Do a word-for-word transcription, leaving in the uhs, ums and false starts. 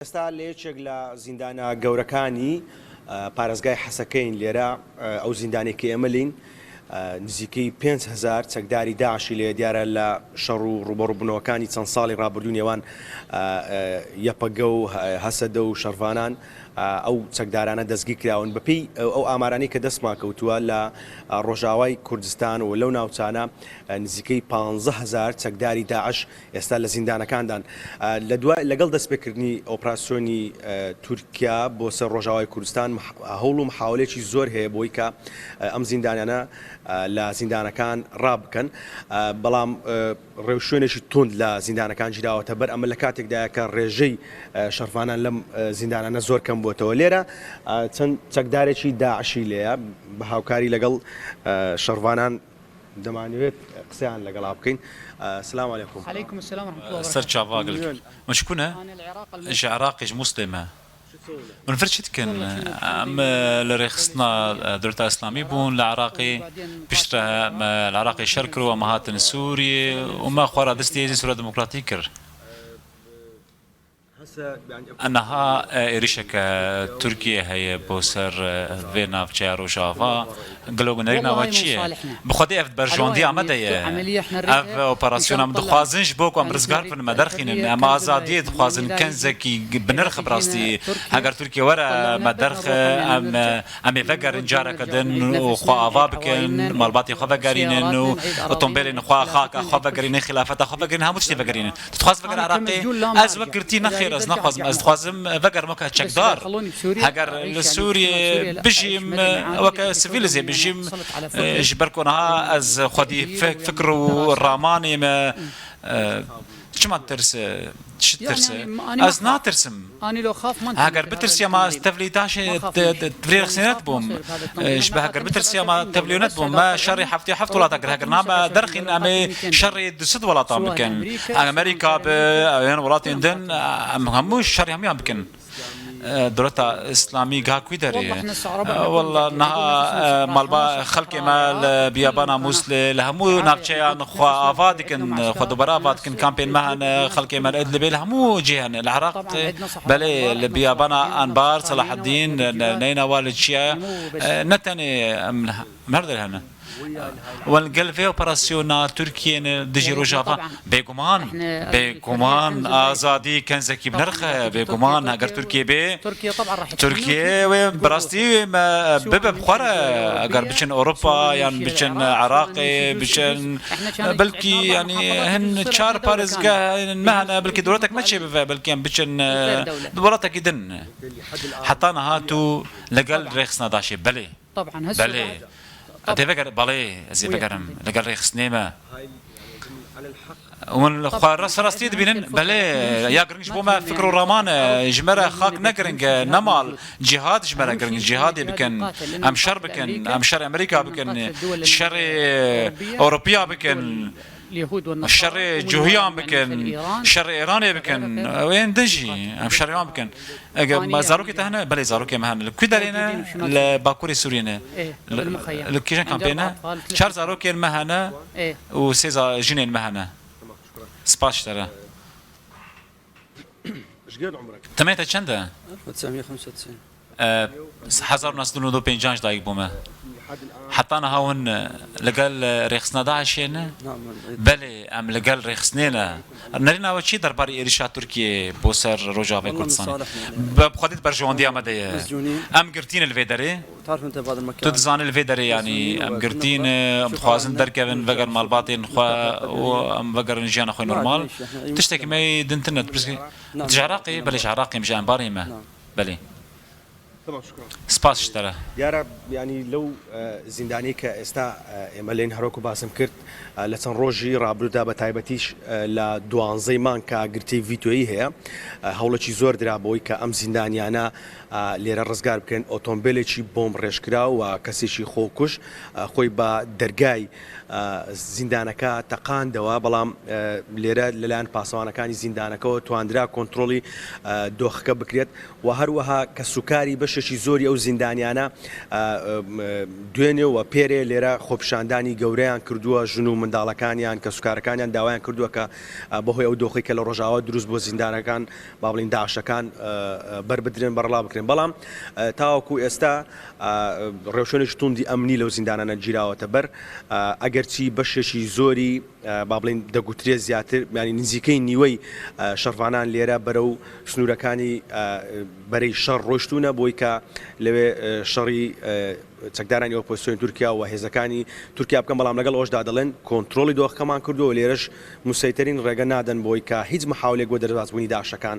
ئێستا لە یەکێک لە زیندانە گەورەکانی، ئە، پارێزگای حەسەکەین لێرە، ئە، ئەو زیندانەی کە ئێمە لێین، ئە، نزیکەی پێنج هەزار چەکداری داعشی لێ دیارە لە شەڕ و ڕوبەڕووبوونەوەکانی چەند ساڵی ڕابردوو نێوان، ئە، ئە، یەپەگە و هە-، هەسەدە و شەرڤانان، ئە، ئەو چەکدارانە دەستگیر کراون. بەپێی ئەو، ئەو ئامارانەی کە دەستمان کەوتووە لە، ئە، ڕۆژاوای کوردستان و لەو ناوچانە، ئە، نزیکەی پانزە هەزار چەکداری داعش ئێستا لە زیندانەکاندان. ئە، لە دوای، لەگەڵ دەستپێکردنی ئۆپراسیۆنی، ئە، تورکیا بۆ سەر ڕۆژاوای کوردستان، مح-، هەوڵ و محاولەیەکی زۆر هەیە بۆی کە، ئە، ئەم زیندانیانە، ئە، لە زیندانەکان ڕابکەن. ئە، بەڵام، ئە، ڕێوشوێنێکی توند لە زیندانەکان گیراوەتە بەر. ئەمە لە کاتێکدایە کە ڕێژەی، ئە، شەرڤانان لەم، ئە، زیندانانە زۆر کەم بووەتەوە. لێرە، ئە، چەند چەکدارێکی داعشی لێیە بە هاوکاری لەگەڵ، ئە، شەرڤانان دەمانەوێت قسەیان لەگەڵا بکەین. ئە، سلام علیکم. علیکم السلام ورحمة الله وبركاته. سەر چاڤاگل. من ji ku ne? Ji Iraqê, ji Muslê me. Hûn vir çi dikin? Em, e, li rêxistina, e, Dewleta Îslamî bûn li Iraqê. Piştre em, e, li Iraqê şer kir û em hatin Sûriyê û me xwe radistî hêzên Sûriya Demokratîk kir. Niha, e, êrişeke Tirkiyê heye bo ser, e, vê navçeya Rojava. Gelo nerîna we çi ye? Bi xwedê ev berjewendiya me de ye. Ev operasyona em dixwazin ji bo ku em rizgar bin, me derxînin. Em azadiyê dixwazin, kenzekî bi nirx bi rastî. Heger Tirkiye were me derxe, em, em ê vegerin careke din û xwe ava bikin, malbatê xwe vegerînin û otombêlên xwe, xaka xwe vegerînin, xilafeta xwe vegerînin, hemû tiştê vegerînin. Tu dixwazî veger Iraqê? Ez wek girtî nexêr, ez naxwazim. Ez dixwazim vegerim weke çekdar. Heger li Sûriyê bijîm, weke sivîl zê bijîm, ji ber ku niha ez xwedî fik-, fikr û ramanê me, çima tirs e? Çi tirs e? Ez natirsim. Heger bitirsiya ma ez tevlî daşê te-, te-, tevlî rexsînet bûm. Ji ber heger bitirsiya ma tevlî net bûm. Me şerê heftê heft welata kir. Heger na me derxîn, em ê şerê du sed welatan bikin. Amerîka bi, yan welatên din, em hemû şerê hemûyan bikin. Dewleta Îslamî giha ku derê? Wela niha, e, malba xelkê me li biyabana Mûslê, li hemû navçeyan xwe ava dikin, xwe dubare ava dikin, kampên me hene, xelkê me li Idlibê, li hemû cihê hene, li Iraq, belê, li biyabana Anbar, Selaheddîn, ne-, neyna wa li çiya, e, ne tenê em li he-, em her der hene. Wan gel vê operasyona Tirkiyê ne dijî Rojava, bêguman, bêguman azadî kenzekî bi nirx e, bêguman heger Tirkiye bê, Tirkiye wê bi rastî me bibe bi xwe re, eger biçin Ewropa yan biçin Iraqê, biçin, belkî, yanî, hin çar parêzgehên me hene, belkî dewletek me çêbive, belkî em biçin, e, bi welatekî din. Heta niha tu li gel rêxistina DAIŞê, belê. Belê. Ez ê veger-, belê, ez ê vegerim. Li gel rêxistinê me. Hûn li xwe rast rastiyê dibînin? Belê. Ya giring ji bo me fikr û raman e. Ji me re xak ne giring e, ne mal. Cîhad ji me re giring. Cîhadê bikin. Em şer bikin. Em şerê Amerîka bikin. Şerê Ewropiya bikin. Şerê Cuhiyan bikin, şerê Îranê bikin, wên din jî, em şerê wan bikin. Ege me zarokê te hene? Belê, zarokê me hene. Li ku derê ne? Li Bakurê Sûriyê ne. Li, li kîjan kampê ne? Çar zarokên me hene û sê za-, jinên me hene. Spas ji te re. Temê te çend e? ألف وتسعمية وخمسة وتسعين. E, hezar û neh sed û nod û pêncan ji dayik bûme. Heta niha hûn, e, li gel, e, rêxistina DAIŞê ne? نعم. Belê, em li gel rêxistinê ne. Nerîna we çi derbarê êrişa Tirkiyê bo ser Rojavayê Kurdistanê? Bi xwedî di berjewendiya me de ye. Em girtî ne li vê derê. Tu dizanî li vê derê, yanî, em girtî ne, em dixwazin derkevin veger malbatên xwe û em vegerin jiyana xwe normal. Tiştekî me yê din tune, tu pirsgirêk. Ji Iraqê? Belê, ji Iraqê me, ji Enbarê me. Belê. Spas ji te re. Diyara, yanî, lew, e, zîndanî ke êsta, e, ême lên herok û basim kir, e, li çend rojî rabirû de, bi taybetî, e, li duwanzey manka girtî vîtoyî heye. E, hewlekî zor dira bo wî ke em zîndaniyane, e, lêre rizgar bikin. Otombêlekî bomb rêjkira û kesêkî xwe kuş, e, xwe bi dergay, e, zîndaneke teqandewe, belam, e, lêre li layan pasewanekani zîndanekewe twandira kontrolî, e, doxeke bikirêt. Û her wiha kesûkarî beşê بەشێکی زۆری ئەو زیندانیانە دوێنێ و پێرێ لێرە خۆپیشاندانی گەورەیان کردووە، ژن و منداڵەکانیان، کەسوکارەکانیان داوایان کردووە کە بەهۆی ئەو دۆخی کە لە ڕۆژاوا دروست بۆ زیندانەکان، با بڵین داعشەکان بەربدرێن، بەڕڵا بکرێن. بەڵام تاوەکو ئێستا ڕێوشوێنێکی توندی ئەمنی لەو زیندانانە گیراوەتە بەر. ئەگەرچی بەشێکی زۆری با بڵین دەگوترێ زیاتر، یانی نزیکەی نیوەی شەڕڤانان لێرە بەرەو سنوورەکانی بەرەی شەڕ ڕۆشتونە بۆی کە لەوێ شەڕی چەکدارانی ئۆپۆزیسیۆنی تورکیا و هێزەکانی تورکیا بکەن، بەڵام لەگەڵ ئەوەشدا دەڵێن کۆنترۆلی دۆخەکەمان کردووە و لێرەش موسەیتەرین، ڕێگە نادەن بۆی کە هیچ محاولێک بۆ دەربازبوونی داعشەکان